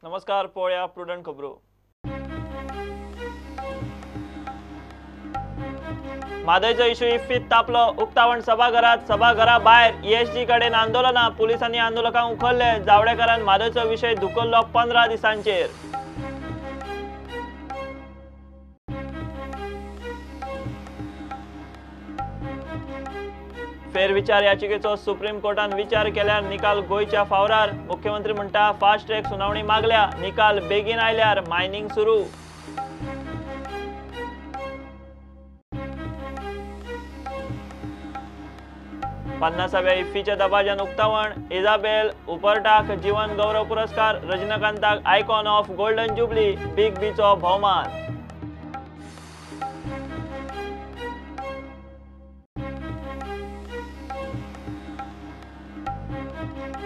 नमस्कार, पळोवया प्रुडंट खबरो. म्हादयचो इशू इफ्फीत तापलो. उक्तावण सभाघरात, सभाघरा भायर ईएसजी कडेन आंदोलनां. पुलिसांनी आंदोलकांक उखल्ले. जावडेकरान म्हादयचो विशय धुकल्लो 15 दिसांचेर. फेरविचार याचिकेचो सुप्रीम कोर्टान विचार केल्यार निकाल गोंयच्या फावरार. मुख्यमंत्री म्हणटा फास्ट ट्रॅक सुनावणी मागल्या, निकाल बेगीन आयल्यार मायनिंग सुरू. पन्नासाव्या इफ्फीच्या दबाज्यान उक्तावण. इजाबेल उपरटाक जीवन गौरव पुरस्कार, रजनीकांताक icon of golden jubilee, big बीचो भोवमान.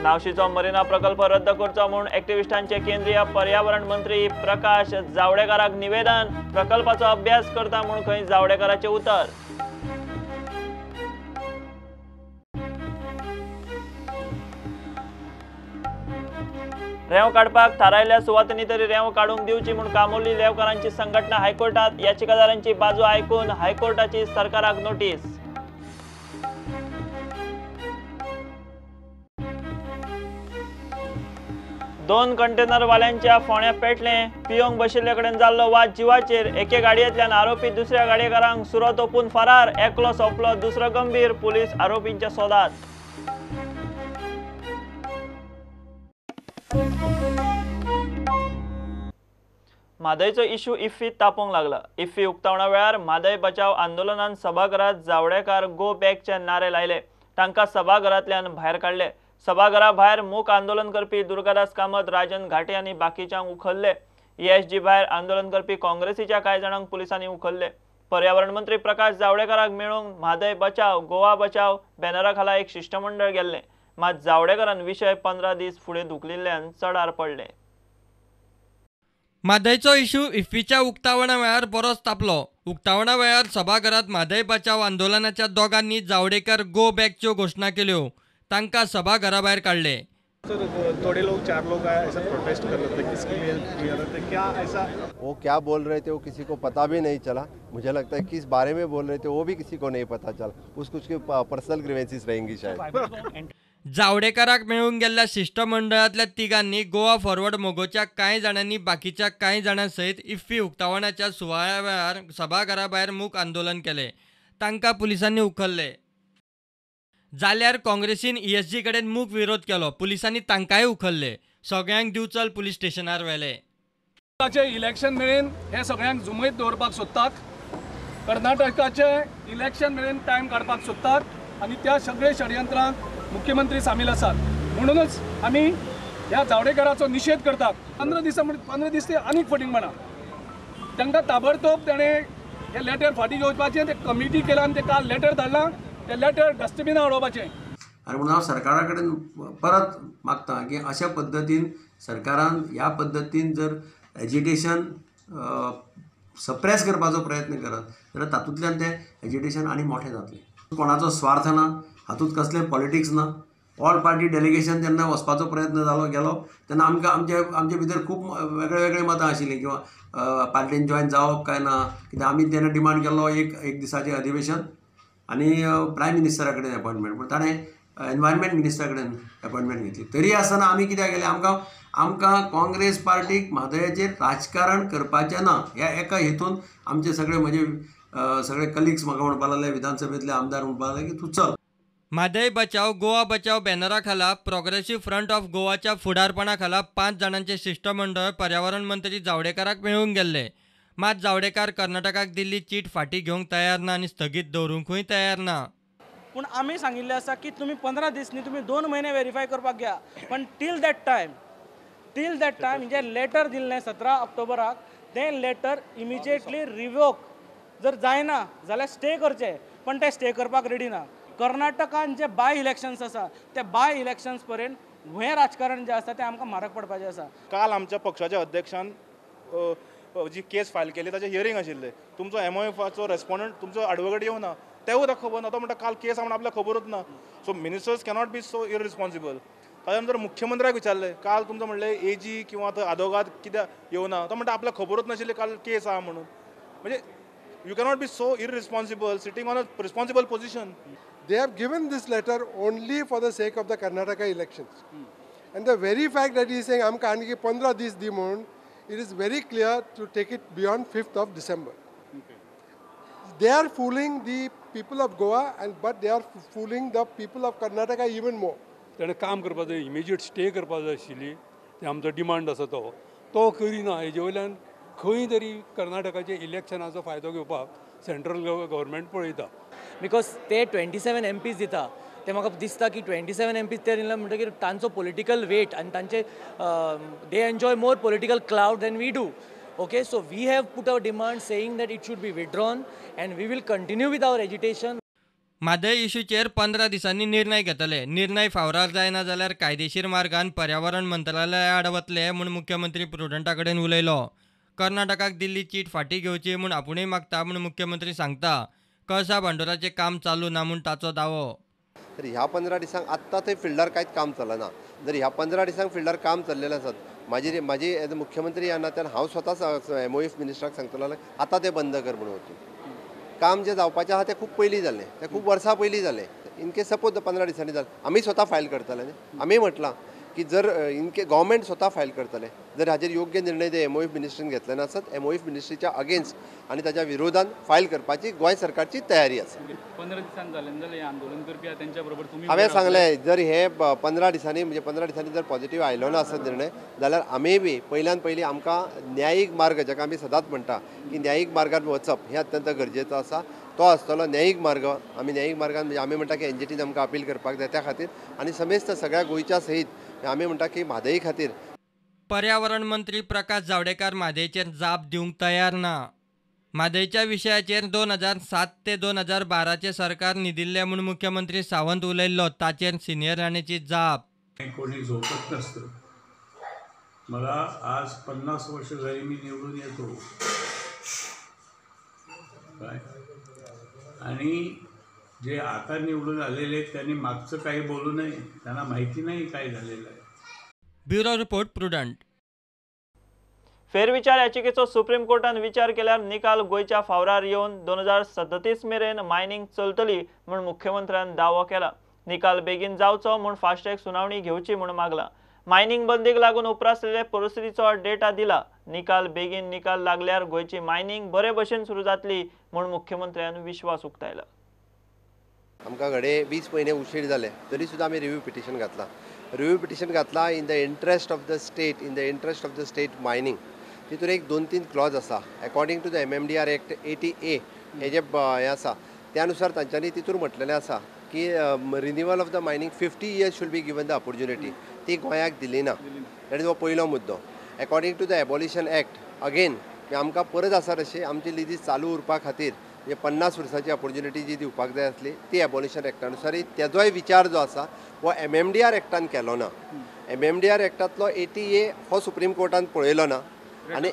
नावशीचो मरिना प्रकल्प रद्द करचो म्हूण एक्टिविस्टांचे केंद्रीय पर्यावरण मंत्री प्रकाश जावडेकराक निवेदन. प्रकल्पाचो अभ्यास करता म्हूण खंय जावडेकराचें उतर. रेंव काडपाक थारायल्ल्या सुवातींनी तरी रेंव काडूंक दिवची म्हूण कामोली लेवकारांची संघटना हायकोर्टात. याचिकादारांची बाजू आयकून हायकोर्टाची सरकाराक नोटीस. दोन कंटेनरवाल्यांच्या फोण्या पेटले. पियोंक बशिल्ले कडेन जाल्लो वाद जिवाचेर. एके गाडयेंतल्यान आरोपी दुसऱ्या गाडयेकारांक सुरो तोपून फरार. एकलो सोंपलो, दुसरो गंभीर. पुलीस आरोपींच्या सोदात. म्हादयचो इशू इफ्फीत तापोवंक लागला. इफ्फी उक्तावणा वेळार म्हादय बचाव आंदोलनान सभाघरात जावडेकर गो बॅकचे नारे लायले. तांकां सभाघरांतल्यान भायर काडले. सभाघरा भायर मूक आंदोलन करपी दुर्गादास कामत, राजन घाटे आनी बाकीच्यांक उखल्ले. ईएसजी भायर आंदोलन करपी काँग्रेसीच्या कांय जाणांक पुलिसांनी उखल्ले. पर्यावरण मंत्री प्रकाश जावडेकराक मेळूंक म्हादय बचाव गोवा बचाव बॅनरा खाला एक शिश्टमंडळ गेल्लें. मात जावडेकरान विशय 15 दीस फुडें धुकलिल्ल्यान चडार पडले. म्हादयचो इशू इफ्फीच्या उक्तावणा वेळार बरोच तापलो. उक्तावणा वेळार सभाघरात म्हादय बचाव आंदोलनाच्या दोगांनी जावडेकर गो बॅकच्यो घोशणा केल्यो. तांकां सभाघरा भायर काडले. सर, थोड़े लोग, 4 लोग आए, ऐसा प्रोटेस्ट कर रहे थे, किसके लिए कर रहे थे, क्या ऐसा? वो क्या बोल रहे थे वो किसी को पता भी नहीं चला. मुझे लगता है किस बारे में बोल रहे थे वो भी किसी को नहीं पता चला. उसको उसके पर्सनल ग्रीवेंसेस रहेंगी शायद. जावडेकराक मेळूंक गेल्ल्या शिश्टमंडळांतल्या तिगांनी गोवा फॉरवर्ड मोगोच्या कांय जाणांनी बाकीच्या कांय जाणां सयत इफ्फी उक्तावणाच्या सुवाळ्या वेळार सभाघरा भायर मूक आंदोलन केलें. तांकां पुलिसांनी उखल्ले. जाल्यार काँग्रेसीन ईएसजी कडेन मूक विरोध केलो. पुलिसांनी तांकांय उखल्ले. सगळ्यांक दिवचल पुलीस स्टेशनार व्हेले. इलेक्शन मेरेन हे सगळ्यांक जुमयत दवरपाक सोदतात. कर्नाटकाचे इलेक्शन मेरेन टायम काडपाक सोदतात आनी त्या सगळे षडयंत्रांक मुख्यमंत्री सामील आसात. म्हणूनच आमी ह्या जावडेकराचो निशेध करतात. 15 दिसां 15 दीस ते आनीक फटींगपणां. तांकां ताबडतोब ताणें हे लेटर फाटीं घेवपाचें. ते कमिटी केला आनी ते काल लेटर धाडलां, ते लेटर डस्टबिना उडोवपाचें. आनी म्हणून हांव सरकारा कडेन परत मागता की अशा पद्दतीन सरकारान ह्या पद्दतीन जर एजिटेशन सप्रेस करपाचो प्रयत्न करत जाल्यार तातूंतल्यान तें एजिटेशन आनी मोठें जातलें. कोणाचो स्वार्थ ना, हातूंत कसलें पॉलिटिक्स ना. ऑल पार्टी डेलिगेशन जेन्ना वचपाचो प्रयत्न जालो गेलो तेन्ना आमकां आमचे भितर खूब वेगळे वेगळे मतां आशिल्लीं किंवा पार्टीन जॉयन जावप काय ना. कित्याक आमी तेन्ना डिमांड केल्लो एक दिसाचें अधिवेशन आनी प्रायम मिनिस्टरा कडेन अपॉयंटमेंट, पूण ताणें एनवायरमेंट मिनिस्टरा कडेन अपॉयंटमेंट घेतली. तरी आसतना आमी कित्याक गेले, आमकां काँग्रेस पार्टीक म्हादयाचेर राजकारण करपाचें ना ह्या एका हेतून आमचे सगळे म्हजे सगळे कलिग्स म्हाका म्हणपाक लागले, विधानसभेंतले आमदार म्हणपाक लागले की तूं चल. म्हादय बचाव गोवा बचाव बॅनरा खाला प्रोग्रेसिव्ह फ्रंट ऑफ गोवाच्या फुडारपणा खाला 5 जाणांचे शिश्टमंडळ पर्यावरण मंत्री जावडेकराक मेळूंक गेल्ले. मात जावडेकर कर्नाटकाक दिल्ली चीट फाटीं घेवंक तयार ना आनी स्थगीत दवरूंकूय तयार ना. पूण आमी सांगिल्लें आसा की तुमी 15 दीस न्ही, तुमी 2 म्हयने वेरीफाय करपाक घ्या. पण टील that time जे लेटर दिल्लें 17 ऑक्टोबराक तें लेटर इमिजिएटली रिवोक जर जायना जाल्यार स्टे करचें, पण ते स्टे करपाक रेडी ना. कर्नाटकान जे बाय इलेक्शन्स आसा ते बाय इलेक्शन्स पर्यंत हें राजकारण जें आसा तें आमकां म्हारग पडपाचें आसा. काल आमच्या पक्षाच्या अध्यक्षान जी केस फायल केली ताचें हियरींग आशिल्लें. तुमचो एमओएफाचो रेस्पोंडंट तुमचो एडवोकेट येवना, तेवूय ताका खबर ना. तो म्हणटा काल केस आहा म्हण आपल्याक खबरूच ना. So ministers cannot be so irresponsible. ताच्या नंतर मुख्यमंत्र्याक विचारलें काल तुमचो म्हणलें एजी किंवा आतां आदोगाद कित्याक येवना, तो म्हणटा आपल्याक खबरूच नाशिल्ली काल केस आहा म्हणून. म्हणजे you cannot be so irresponsible sitting on a responsible position. They have given this letter only for the sake of the Karnataka elections. And the very fact that he is saying आमकां आणखी 15 दीस दी म्हणून, it is very clear to take it beyond 5th of December. They are fooling the people of Goa, and but they are fooling the people of Karnataka even more. ताणें काम करपा जाय, immediate stay करपा जाय आशिल्ली, ते आमचो demand आसा तो तो करिना. हेजे वयल्यान खंय तरी कर्नाटकाचे इलेक्शनाचो फायदो घेवपाक सेंट्रल गव्हर्मेंट पळयता. Because ते 27 MPs दिता, ते म्हाका दिसता की 27 MPs ते दिले म्हणटकीर तांचो पॉलिटिकल वेट आनी तांचे they enjoy more political clout than we do. Okay, so we have put our demand saying that it should be withdrawn and we will continue with our agitation. Mhadei इशूचेर 15 दिसांनी निर्णय घेतले. निर्णय फावरार जायना जाल्यार कायदेशीर मार्गान पर्यावरण मंत्रालया आड वतले म्हूण मुख्यमंत्री प्रुडंटा कडेन उलयलो. कर्नाटकाक दिल्ली चीट फाटीं घेवची म्हूण आपुणूय मागता म्हूण मुख्यमंत्री सांगता. कळसा भांडुराचें काम चालू ना म्हूण ताचो दावो. तर ह्या 15 दिसांक आत्तां थंय फिल्डार कांयच काम चलना. जर ह्या 15 दिसांक फिल्डार काम चल्लेलें आसत, म्हाजी म्हाजी एज अ मुख्यमंत्री ह्या नात्यान हांव स्वता MOF मिनिस्टराक सांगतलो आतां तें बंद कर म्हणून. वचून काम जें जावपाचें आहा तें खूब पयलीं जालें, तें खूब वर्सां पयलीं जालें. इन केस सपोज 15 दिसांनी जालें, आमी स्वता फायल करतले न्ही. आमी म्हटलां की जर इनके गव्हर्मेंट स्वता फायल करतले, जर हाजेर योग्य निर्णय ते MOF मिनिस्ट्रीन घेतले नासत, MOF मिनिस्ट्रीच्या अगेन्स्ट आनी ताच्या विरोधान फायल करपाची गोंय सरकारची तयारी आसा. 15 दिसांनी जालें जाल्यार आंदोलन करपी तेंच्या बरोबर तुमी? हांवें सांगलें जर हे 15 दिसांनी म्हणजे 15 दिसांनी जर पॉझिटिव्ह आयलो ना आसत निर्णय जाल्यार आमी बी पयल्यान पयलीं आमकां न्यायीक मार्ग, जाका आमी सदांच म्हणटा की न्यायीक मार्गान वचप हें अत्यंत गरजेचो आसा, तो आसतलो न्यायीक मार्ग. आमी न्यायीक मार्गान म्हणजे आमी म्हणटा की NGTन आमकां अपील करपाक जाय त्या खातीर आनी समेस्त सगळ्या गोंयच्या सहीत आमी म्हणटा की म्हादई खातीर. पर्यावरण मंत्री प्रकाश जावडेकर म्हादयचेर जाप दिवंक तयार ना. म्हादयच्या विशयाचेर 2007 ते 2012 सरकार न्हिदिल्लें म्हूण मुख्यमंत्री सावंत उलयल्लो, ताचेर सिनियर राणेची जाप. कोणी झोपत नसतं. मला आज 50 वर्ष झाली मी निवडून येतो काय, आणि जे आता निवडून आलेले त्यांनी मागचं काही बोलू नये, त्यांना माहिती नाही काय झालेलं आहे. Bureau report, Prudent. फेरविचार याचिकेचो सुप्रीम कोर्टान विचार केल्यार निकाल गोंयच्या फावरार येवन 2037 मेरेन मायनिंग चलतली म्हूण मुख्यमंत्र्यान दावो केला. निकाल बेगीन जावचो म्हूण फास्टॅग सुनावणी घेवची म्हूण मागला. मायनिंग बंदीक लागून उप्रासलेले परिस्थितीचो डेटा दिला. निकाल बेगीन निकाल लागल्यार गोंयची मायनिंग बरे भशेन सुरू जातली म्हूण मुख्यमंत्र्यान विश्वास उक्तायला. आमकां घडये 20 म्हयने उशीर जाले तरी सुद्दां आमी रिव्यू पिटिशन घातला. रिव्यू पिटिशन घातला in the interest of the state, in the interest of the state mining. तितून एक 2-3 क्लॉज आसा. According to the MMDR act 80A हे जे हें आसा त्या नुसार तांच्यांनी तितून म्हटलेलें आसा की renewal of the mining 50 years should be given the opportunity, ती गोंयाक दिली ना. That is हो पयलो मुद्दो. According to the abolition act again आमकां परत आसा तशी आमची लिजी चालू उरपा खातीर म्हणजे 50 वर्सांची ऑपॉर्च्युनिटी जी दिवपाक जाय आसली ती एबॉलिशन एक्टानुसारय तेजोय विचार जो आसा हो MMDR एक्टान केलो ना. MMDR एक्टांतलो 80A हो सुप्रीम कोर्टान पळयलो ना आनी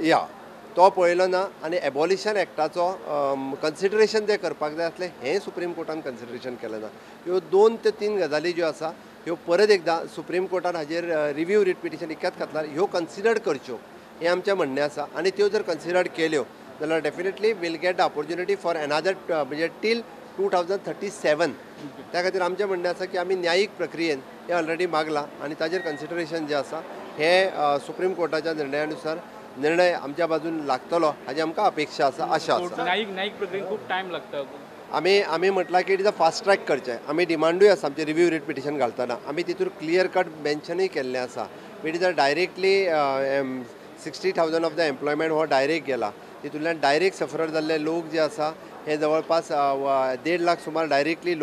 या तो पळयलो ना आनी एबॉलिशन एक्टाचो कन्सिडरेशन जें करपाक जाय आसलें हें सुप्रीम कोर्टान कन्सिडरेशन केलें ना. ह्यो 2 ते 3 गजाली ज्यो आसा ह्यो परत एकदां सुप्रीम कोर्टान हाजेर रिव्यू रिट पिटिशन इतक्याच घातलां, ह्यो कन्सिडर करच्यो हें आमचें म्हणणें आसा. आनी त्यो जर कन्सिडर केल्यो जाल्यार definitely will get the opportunity for another म्हणजे टील 2037. त्या खातीर आमचें म्हणणें आसा की आमी न्यायीक प्रक्रियेन हें ऑलरेडी मागलां आनी ताजेर कन्सिडरेशन जें आसा हें सुप्रीम कोर्टाच्या निर्णयानुसार निर्णय आमच्या बाजून लागतलो हाजी आमकां अपेक्षा आसा, आशा आसा. न्यायीक प्रक्रियेक खूब टायम लागता. आमी आमी म्हटलां की it is a fast track करचें. आमी डिमांडूय आसा आमचें रिव्यू रिट पिटिशन घालतना आमी तितूर क्लियर कट मेन्शनूय केल्लें आसा. It is a directly 60,000 of the employment हो डायरेक्ट गेला, तितूंतल्यान डायरेक्ट सफरर जाल्ले लोक जे आसा हे जवळपास 1.5 लाख सुमार डायरेक्टली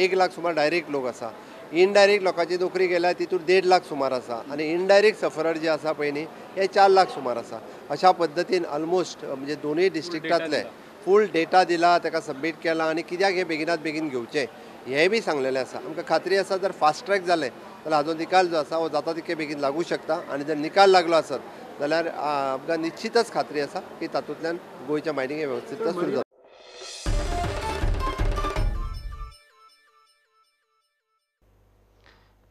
1 लाख सुमार डायरेक्ट लोक आसा. इनडायरेक्ट लोकांची नोकरी गेल्या तितूर 1.5 लाख सुमार आसा आनी इनडायरेक्ट सफरर जे आसा पळय न्ही हे 4 लाख सुमार आसा. अशा पद्दतीन ऑलमोस्ट म्हणजे दोनूय डिस्ट्रिक्टांतले फूल डेटा दिला, ताका सबमीट केला आनी कित्याक हें बेगिनात बेगीन घेवचें हें बी सांगलेलें आसा. आमकां खात्री आसा जर फास्ट ट्रॅक जालें जाल्यार हाजो निकाल जो आसा हो जाता तितके बेगीन लागूं शकता आनी जर निकाल लागलो आसत जाल्यार आमकां निश्चितच खात्री आसा की तातूंतल्यान गोंयच्या मायनिंग हें वेवस्थीत सुरू जाता.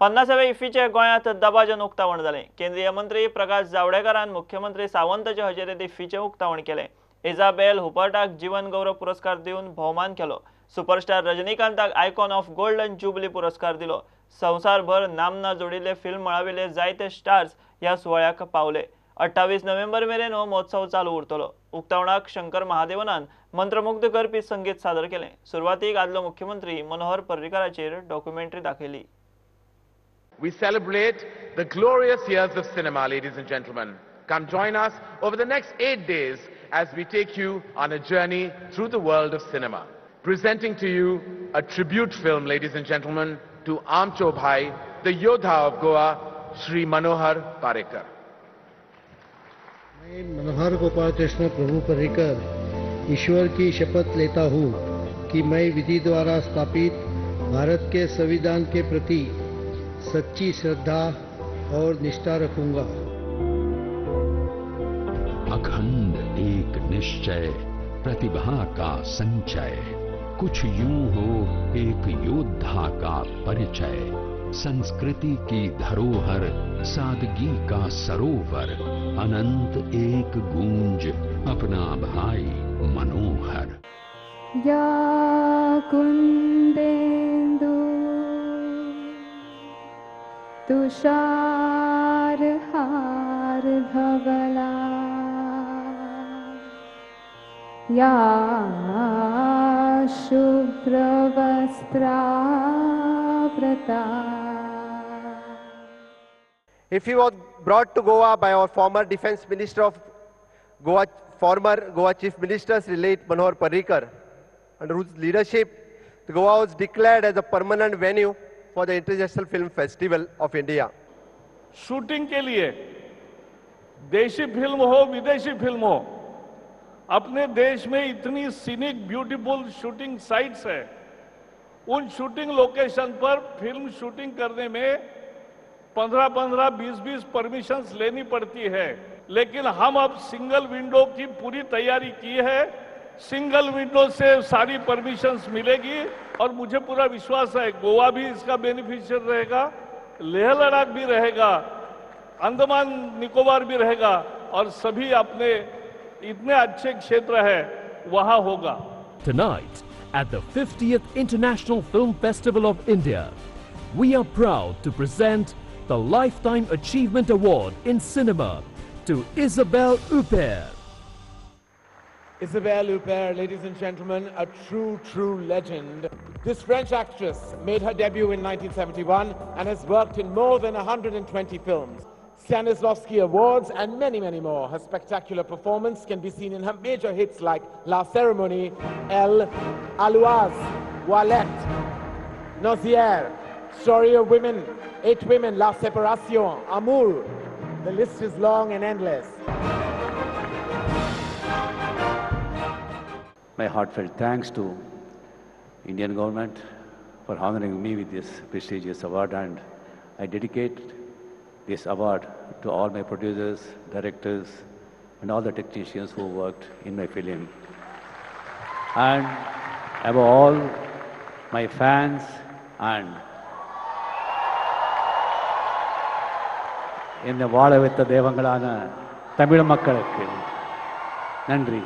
50व्या इफ्फीचें गोंयांत दबाज्यान उक्तावण जालें. केंद्रीय मंत्री प्रकाश जावडेकरान मुख्यमंत्री सावंताचे हजेरेंत इफ्फीचें उक्तावण केलें. इजाबेल हुपर्टाक जीवन गौरव पुरस्कार दिवन भोवमान केलो. सुपरस्टार रजनीकांताक आयकॉन ऑफ गोल्डन जुबली पुरस्कार दिलो. संवसारभर नामना जोडिल्ले फिल्म मळावेले जायते स्टार्स ह्या सुवाळ्याक पावले. 28 नोव्हेंबर मेरेन हो महोत्सव चालू उरतलो. उक्तावणाक शंकर महादेवनान मंत्रमुग्ध करपी संगीत सादर केलें. सुरवातीक आदलो मुख्यमंत्री मनोहर पर्रीकराचेर डॉक्युमेंटरी दाखयली. We celebrate the glorious years of cinema, ladies and gentlemen. Come join us over the next 8 days as we take you on a journey through the world of cinema. Presenting to you a tribute film, ladies and gentlemen, to Amcho Bhai, the Yodha of Goa, Shri Manohar Parrikar. मैं मनोहर गोपाल कृष्ण प्रभु पर्रिकर ईश्वर की शपथ लेता हूँ कि मैं विधि द्वारा स्थापित भारत के संविधान के प्रति सच्ची श्रद्धा और निष्ठा रखूंगा। अखंड एक निश्चय, प्रतिभा का संचय, कुछ यूं हो एक योद्धा का परिचय, संस्कृति की धरोहर, सादगी का सरोवर, अनंत एक गूंज, अपना भाई मनोहर। या कुंदेन्दु तुषार हार धवला, या शुभ्रवस्त्रावृता। If he was brought to Goa by our former defense minister of Goa, former Goa Chief Minister Sri late Manohar Parrikar, under whose leadership Goa was declared as a permanent venue for the International Film Festival of India. Shooting K लिए देशी film हो विदेशी film हो, अपने देश में इतनी scenic beautiful shooting sites है, उन शूटिंग लोकेशन पर फिल्म शूटिंग करने में 15-15, 20-20 परमिशंस लेनी पड़ती है। लेकिन हम अब सिंगल विंडो की पूरी तैयारी की है, सिंगल विंडो से सारी परमिशंस मिलेगी और मुझे पूरा विश्वास है गोवा भी इसका बेनिफिशियल रहेगा, लेह लद्दाख भी रहेगा, अंडमान निकोबार भी रहेगा और सभी अपने इतने अच्छे क्षेत्र है वहां होगा। Tonight at the 50th International Film Festival of India, we are proud to present the Lifetime Achievement Award in Cinema to Isabelle Huppert. Isabelle Huppert, ladies and gentlemen, a true, true legend. This French actress made her debut in 1971 and has worked in more than 120 films. Stanislavski Awards and many, many more. Her spectacular performance can be seen in her major hits like La Cérémonie, Elle, Aloise, Wallet, Nozière, Story of Women, 8 Women, La Séparation, Amour. The list is long and endless. My heartfelt thanks to Indian government for honoring me with this prestigious award, and I dedicate this award to all my producers, directors, and all the technicians who worked in my film. And above all, my fans and என்னை வாழ வைத்த தெய்வங்களான தமிழ் மக்களுக்கு நன்றி.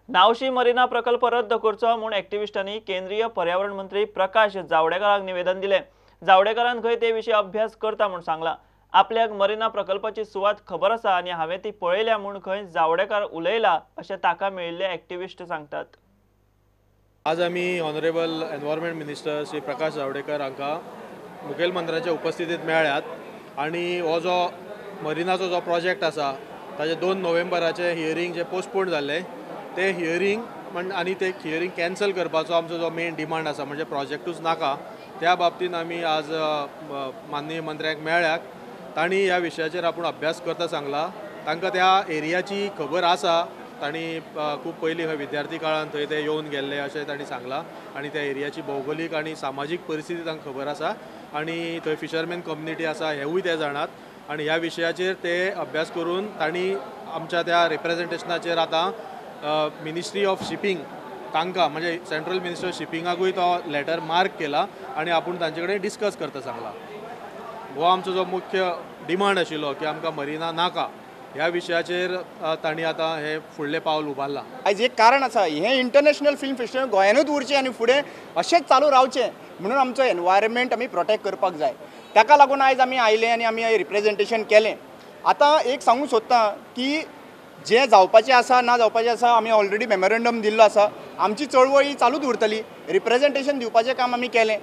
नावशी marina प्रकल्प रद्द करचो म्हूण एक्टिविस्टांनी केंद्रीय पर्यावरण मंत्री प्रकाश जावडेकराक निवेदन दिलें. जावडेकरान खंय ते विशीं अभ्यास करता म्हूण सांगलां. आपल्याक मरिना प्रकल्पाची सुवात खबर आसा आनी हांवें ती पळयल्या म्हूण खंय जावडेकर उलयला अशें ताका मेळिल्ले एक्टिविस्ट सांगतात. आज आमी honourable environment minister Shri Prakash Javadekar हांकां मुखेलमंत्र्याच्या उपस्थितींत मेळ्ळ्यात आनी हो जो मरिनाचो जो प्रोजेक्ट आसा ताजे 2 नोव्हेंबराचें हियरींग जें पोस्टपोन जाल्लें तें हियरींग म्हण आनी तें हियरींग कॅन्सल करपाचो आमचो जो मेन डिमांड आसा म्हणजे प्रोजेक्टूच नाका त्या बाबतींत आमी आज माननीय मंत्र्यांक मेळ्ळ्यात. तांणी ह्या विशयाचेर आपूण अभ्यास करता सांगला. तांकां त्या एरियाची खबर आसा, तांणी खूब पयलीं खंय विद्यार्थी काळांत थंय ते येवन गेल्ले अशें तांणी सांगलां आनी त्या एरियाची भौगोलीक आनी सामाजीक परिस्थिती तांकां खबर आसा आनी थंय फिशरमॅन कम्युनिटी आसा हेवूय ते जाणात आनी ह्या विशयाचेर ते अभ्यास करून तांणी आमच्या त्या रिप्रेजेंटेशनाचेर आतां मिनिस्ट्री ऑफ शिपींग तांकां म्हणजे सेंट्रल मिनिस्टर शिपिंगाकूय तो लेटर मार्क केला आनी आपूण तांचे कडेन डिस्कस करता सांगला. हो आमचो जो मुख्य डिमांड आशिल्लो की आमकां मरिना नाका ह्या विशयाचेर तांणी आतां हे फुडलें पावल उबारलां. आयज एक कारण आसा, हें इंटरनॅशनल फिल्म फेस्टिवल गोंयानूच उरचें आनी फुडें अशेंच चालू रावचें म्हणून आमचो एनवायरमेंट आमी प्रोटेक्ट करपाक जाय. ताका लागून आयज आमी आयले आनी आमी रिप्रेजेंटेशन केलें. आतां एक सांगूंक सोदता की जें जावपाचें आसा ना जावपाचें आसा आमी ऑलरेडी मेमोरेंडम दिल्लो आसा. आमची चळवळ ही चालूच उरतली. रिप्रेजेंटेशन दिवपाचें काम आमी केलें.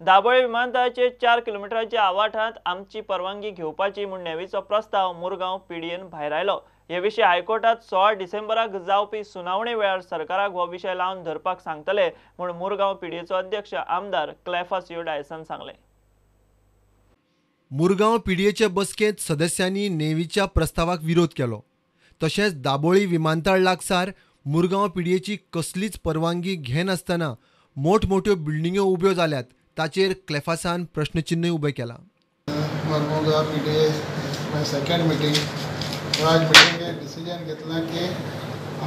दाबोळे विमानतळाचे 4 किलोमिटराच्या आवाठांत आमची परवानगी घेवपाची म्हूण नेव्हीचो प्रस्ताव मुरगांव पीडीएन भायर आयलो. हे विशीं हायकोर्टात 16 डिसेंबराक जावपी सुनावणे वेळार सरकाराक हो विशय लावन धरपाक सांगतले म्हूण मुरगांव पीडीएचो अध्यक्ष आमदार क्लेफास डायसन सांगलें. मुरगांव पीडीएचे बसकेंत सदस्यांनी नेव्हीच्या प्रस्तावाक विरोध केलो. तशेंच दाबोळी विमानतळ लागसार मुरगांव पीडीएची कसलीच परवानगी घेनासतना मोठमोठ्यो बिल्डिंग्यो उब्यो जाल्यात ताचेर क्लेफासान प्रश्नचिन्ह उबें केलां. मरमुगांव पीडीए सेकंड मिटींग, आज मिटींगेक डिसिजन घेतलां की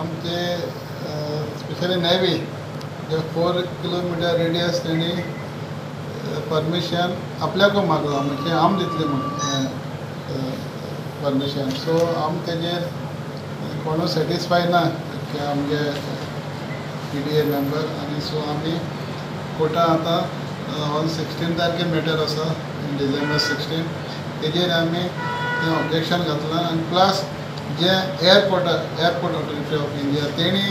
आमचे स्पेशली नेव्ही जे 4 किलोमिटर रेडियस तेणी परमिशन आपल्याकूय मागलां, म्हणजे आम दितले म्हूण परमिशन. सो आम तेजेर कोणूच सॅटिस्फाय ना की आमगे पीडीए मेंबर आनी सो आमी कोर्टा आतां ऑन 16 तारखेर मॅटर आसा, डिसेंबर 16, तेजेर आमी तें ऑब्जेक्शन घातलां. आनी plus J airport authority of India तेणी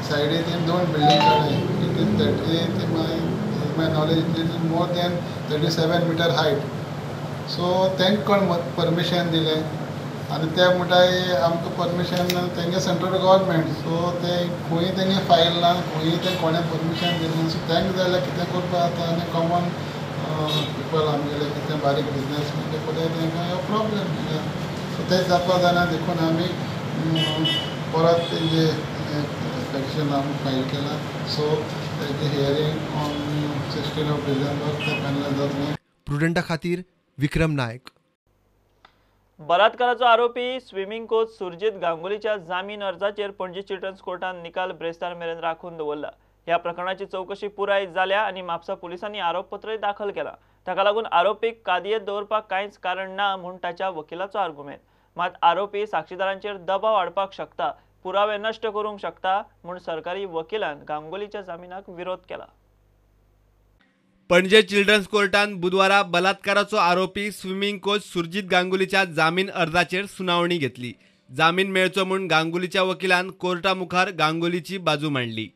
सायडीन तेणी 2 बिल्डींग काडले. It is 38 my knowledge it is more than 37 metre height. So तांकां कोण परमिशन दिलें आनी ते म्हणटाय आमकां परमिशन तेंगे सेंट्रल गव्हर्मेंट, सो ते खंय तेंगे फायल ना, खंय तें कोणें परमिशन दिलें. सो तांकां जाल्यार कितें करपा जाता आनी कॉमन पिपल आमगेले कितें बारीक बिजनेसमॅन ते पळय तांकां हो प्रॉब्लेम. सो तें जावपा जायना देखून आमी परत तेंजे पेटिशन आमी फायल केलां. सो तेजें हियरींग ऑन 16 ऑफ डिसेंबर तें फायनल जातलें. प्रुडंटा खातीर विक्रम नायक. बलात्काराचो आरोपी स्विमिंग कोच सुरजीत गांगुलीच्या जामीन अर्जाचेर पणजी चिल्ड्रन्स कोर्टान निकाल ब्रेस्तार मेरेन राखून दवरला. ह्या प्रकरणाची चवकशी पुराय जाल्या आनी म्हापसा पुलिसांनी आरोपपत्रय दाखल केला. ताका लागून आरोपीक कादयेंत दवरपाक कांयच कारण ना म्हूण ताच्या वकिलाचो आर्गुमेंत. मात आरोपी साक्षीदारांचेर दबाव हाडपाक शकता, पुरावे नश्ट करूंक शकता म्हूण सरकारी वकिलान गांगुलीच्या जामिनाक विरोध केला. पणजे चिल्ड्रन्स कोर्टान बुधवारा बलात्काराचो आरोपी स्विमिंग कोच सुरजीत गांगुलीच्या जामीन अर्जाचेर सुनावणी घेतली. जामीन मेळचो म्हूण गांगुलीच्या वकिलान कोर्टा मुखार गांगुलीची बाजू मांडली.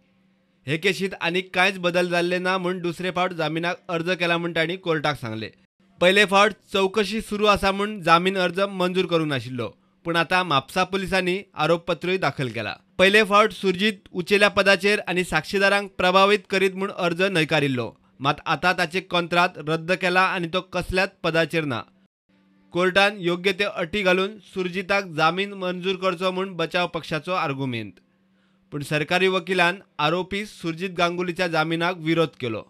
हे केशींत आनीक कांयच बदल जाल्ले ना म्हूण दुसरे फावट जामिनाक अर्ज केला म्हूण तांणी कोर्टाक सांगलें. पयले फावट चवकशी सुरू आसा म्हूण जामीन अर्ज मंजूर करूंक नाशिल्लो, पूण आतां म्हापसा पुलिसांनी आरोपपत्रूय दाखल केला. पयले फावट सुरजीत उंचेल्या पदाचेर आनी साक्षीदारांक प्रभावीत करीत म्हूण अर्ज न्हयकारिल्लो, मात आतां ताचे कोंत्रात रद्द केला आनी तो कसल्याच पदाचेर ना. कोर्टान योग्य ते अटी घालून सुरजीताक जामीन मंजूर करचो म्हूण बचाव पक्षाचो आर्गुमेंत, पूण सरकारी वकिलान आरोपी सुरजीत गांगुलीच्या जामिनाक विरोध केलो.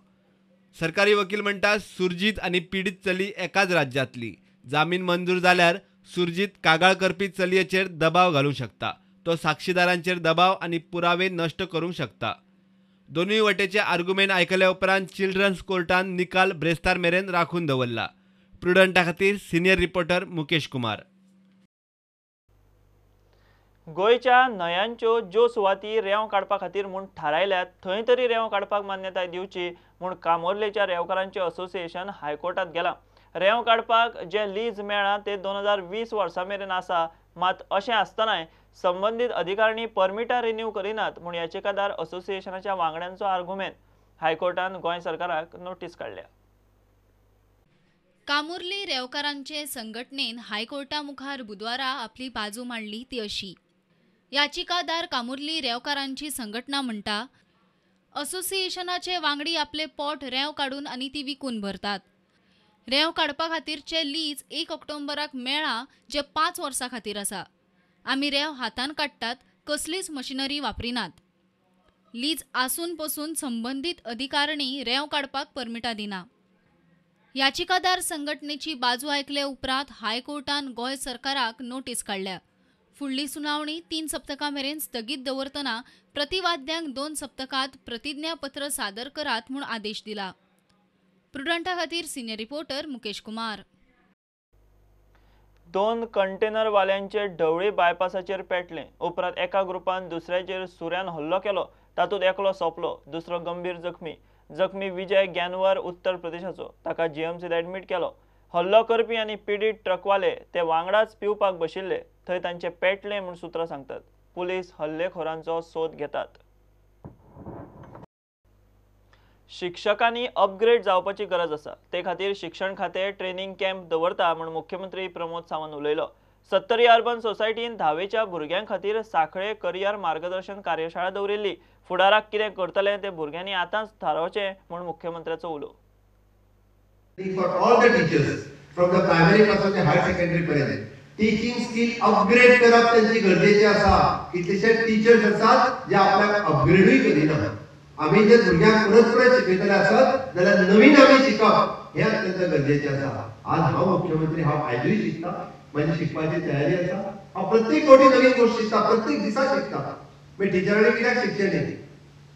सरकारी वकील म्हणटा सुरजीत आनी पिडीत चली एकाच राज्यांतली, जामीन मंजूर जाल्यार सुरजीत कागाळ करपी चलयेचेर दबाव घालूंक शकता, तो साक्षीदारांचेर दबाव आनी पुरावे नश्ट करूंक शकता. दोनूय वटेचे आर्गुमेंट आयकल्या उपरांत चिल्ड्रन्स कोर्टान निकाल ब्रेस्तार मेरेन राखून दवरला. प्रुडंटा खातीर सिनियर रिपोर्टर मुकेश कुमार. गोंयच्या न्हंयांच्यो ज्यो सुवाती रेंव काडपा खातीर म्हूण थारायल्यात थंय तरी रेंव काडपाक मान्यताय दिवची म्हूण कामोर्लेच्या रेंवकारांचें असोसिएशन हायकोर्टांत गेलां. रेंव काडपाक जे लीज मेळ्ळां ते 2020 वर्सा मेरेन आसा, मात अशें आसतनाय संबंदीत अधिकाऱ्यांनी परमिटां रिन्यू करिनात म्हूण याचिकादार असोसिएशनाच्या वांगड्यांचो आर्गुमेंत. हायकोर्टान गोंय सरकाराक नोटीस काडल्या. कामुर्ली रेंवकारांचे संघटनेन हायकोर्टा मुखार बुधवारा आपली बाजू मांडली ती अशी. याचिकादार कामुर्ली रेंवकारांची संघटना म्हणटा, असोसिएशनाचे वांगडी आपले पोट रेंव काडून आनी ती विकून भरतात. रेंव काडपा खातीरचे लीज 1 ऑक्टोबराक मेळ्ळां जे 5 वर्सां खातीर आसा. आमी रेंव हातान काडटात, कसलीच मशिनरी वापरिनात. लीज आसून पसून संबंदीत अधिकारिणी रेंव काडपाक परमिटां दिना. याचिकादार संघटनेची बाजू आयकले उपरांत हायकोर्टान गोंय सरकाराक नोटीस काडल्या. फुडली सुनावणी 3 सप्तकां मेरेन स्थगीत दवरतना प्रतिवाद्यांक 2 सप्तकांत प्रतिज्ञापत्र सादर करात म्हूण आदेश दिला. प्रुडंटा खातीर सिनियर रिपोर्टर मुकेश कुमार. 2 कंटेनरवाल्यांचे ढवळी बायपासाचेर पेटलें. उपरांत एका ग्रुपान दुसऱ्याचेर सुऱ्यान हल्लो केलो. तातूंत एकलो सोंपलो, दुसरो गंभीर जखमी. जखमी विजय ज्ञानवर उत्तर प्रदेशाचो, ताका जीएमसीत एडमीट केलो. हल्लो करपी आनी पिडीत ट्रकवाले ते वांगडाच पिवपाक बशिल्ले, थंय तांचे पेटलें म्हूण सुत्रां सांगतात. पुलीस हल्लेखोरांचो सोद घेतात. शिक्षकांनी अपग्रेड जावपाची गरज आसा, ते खातीर शिक्षण खातें ट्रेनिंग कॅम्प दवरता म्हूण मुख्यमंत्री प्रमोद सावंत उलयलो. सत्तरी अर्बन सोसायटीन 10वेच्या भुरग्यां खातीर सांखळे करियर मार्गदर्शन कार्यशाळा दवरिल्ली. फुडाराक कितें करतले ते भुरग्यांनी आतांच थारावचें म्हूण मुख्यमंत्र्याचो उलो. For all the teachers from the primary पासून ते हायर सेकंडरी पर्यंत टीचिंग स्किल अपग्रेड करप त्यांची गरजेचे आसा. कितलेशे टीचर्स आसात जे आपल्याक अपग्रेडूय करिना. आमी जर भुरग्यांक परत परत शिकयतले आसत जाल्यार नवीन आमी शिकप हें अत्यंत गरजेचें आसा. आज हांव मुख्यमंत्री, हांव आयजूय शिकता, म्हजी शिकपाची तयारी आसा. हांव प्रत्येक फावटी नवीन गोश्ट शिकता, प्रत्येक दिसा शिकता. मागीर टिचरांनी कित्याक शिकचें न्ही?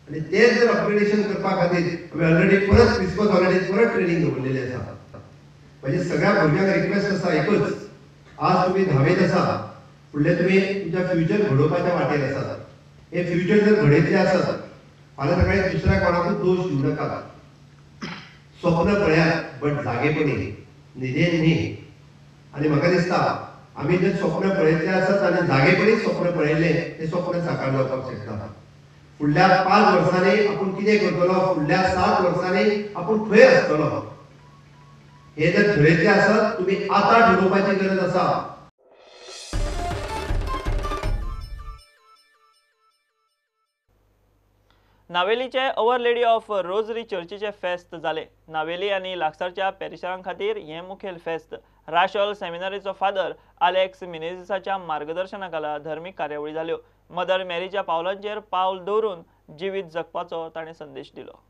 आनी तें जर अपग्रेडेशन करपा खातीर आमी ऑलरेडी परत क्रिसमस हॉलिडेज परत ट्रेनींग दवरलेली आसा. म्हणजे सगळ्या भुरग्यांक रिक्वेस्ट आसा एकूच, आज तुमी 10वेंत आसा, फुडलें तुमी तुमच्या फ्युचर घडोवपाच्या वाटेर आसात. हे फ्युचर जर घडयतले आसत फाल्यां सकाळी दुसऱ्या कोणाकूच दोश दिवं नाकात. स्वप्न पळयात, बट जागेपणी, न्हिदेन न्ही. आनी म्हाका दिसता आमी जर स्वप्न पळयतले आसत आनी जागेपणी स्वप्न पळयलें तें स्वप्न साकार जावपाक शकता. फुडल्या 5 वर्सांनी आपूण कितें करतलो, फुडल्या 7 वर्सांनी आपूण खंय आसतलो हे जर ठरयतले आसत तुमी आतां ठरोवपाची गरज आसा. नावेलीचे our lady of rosary चर्चीचे फेस्त जाले. नावेली आनी लागसारच्या पॅरिशरां खातीर हें मुखेल फेस्त. राशोल सेमिनारीचो फादर आलेक्स मिनेझिसाच्या मार्गदर्शना खाला धर्मीक कार्यावळी जाल्यो. मदर मॅरीच्या पावलांचेर पावल दवरून जिवीत जगपाचो ताणें संदेश दिलो.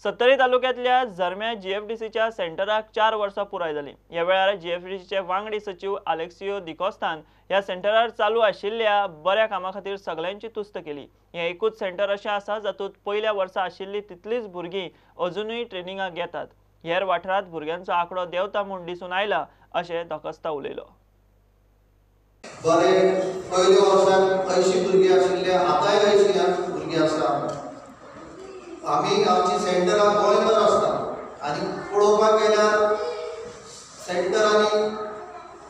सत्तरी तालुक्यांतल्या झरम्या जीएफडीसीच्या सेंटराक 4 वर्सां पुराय जाली. ह्या वेळार जीएफडीसीचे वांगडी सचीव आलेक्सियो दिकोस्तान ह्या सेंटरार चालू आशिल्ल्या बऱ्या कामा खातीर सगल्यांची तुस्त केली. हें एकूच सेंटर अशें आसा जातूंत पयल्या वर्सा आशिल्ली तितलीच भुरगीं अजुनूय ट्रेनिंगाक येतात. हेर वाठारांत भुरग्यांचो आंकडो देंवता म्हूण दिसून आयला अशें दॉकोस्ता उलयलो. बरें, पयल्या वर्साक 80 भुरगीं आशिल्ले, आतांय 80 भुरगीं आसा. आमी आमची सेंटरां गोंयभर आसता आनी पळोवपाक गेल्यार सेंटरांनी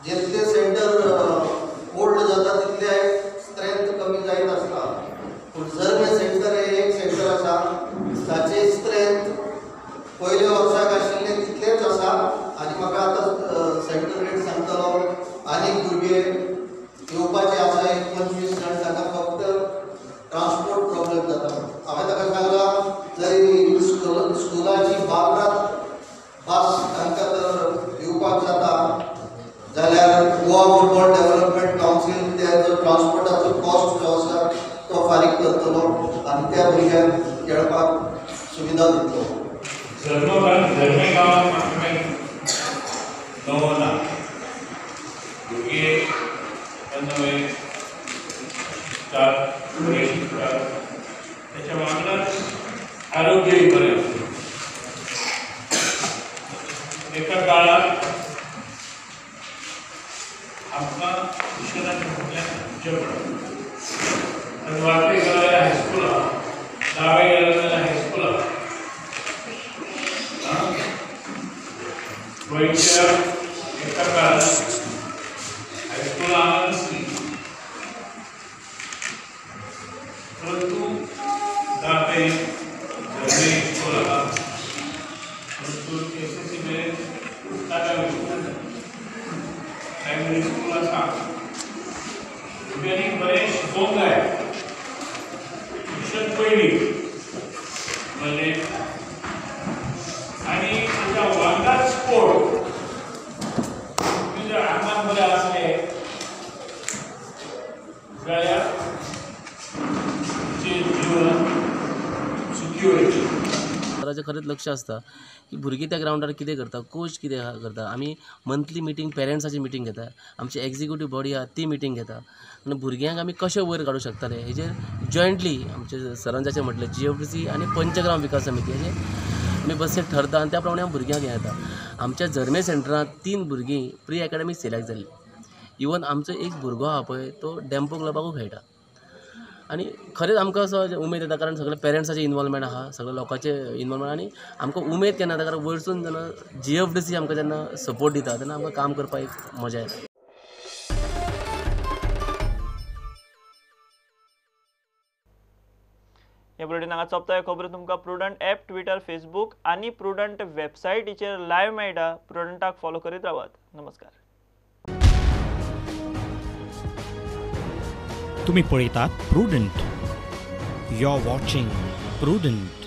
जितले सेंटर ओल्ड जाता तितले स्ट्रेंथ कमी जायत आसता. पूण झरमे सेंटर हे एक सेंटर आसा ताचे स्ट्रेंथ पयल्या वर्साक आशिल्ले तितलेच आसा. आनी म्हाका आतां सेंटर रेट सांगतलो, आनीक भुरगे येवपाचे आसा, एक 25 जाण, ताका फक्त ट्रान्सपोर्ट प्रॉब्लेम जाता. हांवें ताका सांगलां जरी स्कुलाची बाबरात गेल्यार गोवा फुटबॉल डेव्हलपमेंट कावन्सील त्या जो ट्रान्सपोर्टाचो कॉस्ट जो आसा तो फारीक करतलो आनी त्या भुरग्यांक खेळपाक सुविधा दितलो. झरमे गांवांत म्हाका नवो ना, भुरगे नवे शिकतात, बरे शिकतात, त्याच्या वांगडाच आरोग्यय बरें आसता. एका काळार आमकां शिक्षणाच्या फाटल्यान धांवचें पडटा. आनी वांकडे गेलो जाल्यार हायस्कूल आहा, दावे गेलो जाल्यार हायस्कूल आहा. गोंयच्या एका काळार हायस्कुलां हांगा नासलीं, परंतु दावे झरने स्कूल आहा, परंतु एस एस सी मेरेन ताका प्रायमरी स्कूल आसा. भुरग्यांनी बरें शिकोवंक जाय, शिक्षण पयलीं म्हणलें आनी ताच्या वांगडाच स्पोर्ट. तुमी जर आंगान बरें आसले जाल्यार तुमचें जीवन सुखी वयतलें. ताचें खरेंच लक्ष आसता की भुरगीं त्या ग्रावंडार कितें करता, कोच कितें करता. आमी मंथली मिटींग पेरंट्साची मिटींग घेता, आमची एग्जिक्युटीव बॉडी आहा ती मिटींग घेता आनी भुरग्यांक आमी कशें वयर काडूंक शकतले हेजेर जॉयंटली आमचे सरान जशें म्हटलें GFDC आनी पंचग्राम विकास समिती हेजेर आमी बसकेक ठरता आनी त्या प्रमाणे आमी भुरग्यांक हें येता. आमच्या झरमे सेंटरांत 3 भुरगीं प्री एकाडमीक सिलेक्ट जाल्लीं. इवन आमचो एक भुरगो आहा पळय तो डेम्पो क्लबाकूय खेळटा आनी खरेंच आमकां असो उमेद येता, कारण सगळे पेरंट्साचें इनवॉल्वमेंट आहा, सगळे लोकांचें इनवॉल्वमेंट आनी आमकां उमेद केन्ना येता कारण वयरसून जेन्ना GFDC आमकां जेन्ना सपोर्ट दिता तेन्ना आमकां काम करपाक एक मजा येता. हे बुलेटीन हांगा सोंपता. ह्यो खबरो तुमकां प्रुडंट ॲप, ट्विटर, फेसबूक आनी प्रुडंट वेबसायटीचेर लायव्ह मेळटा. प्रुडंटाक फॉलो करीत रावात. नमस्कार. तुम्ही पळयतात Prudent. You are watching Prudent.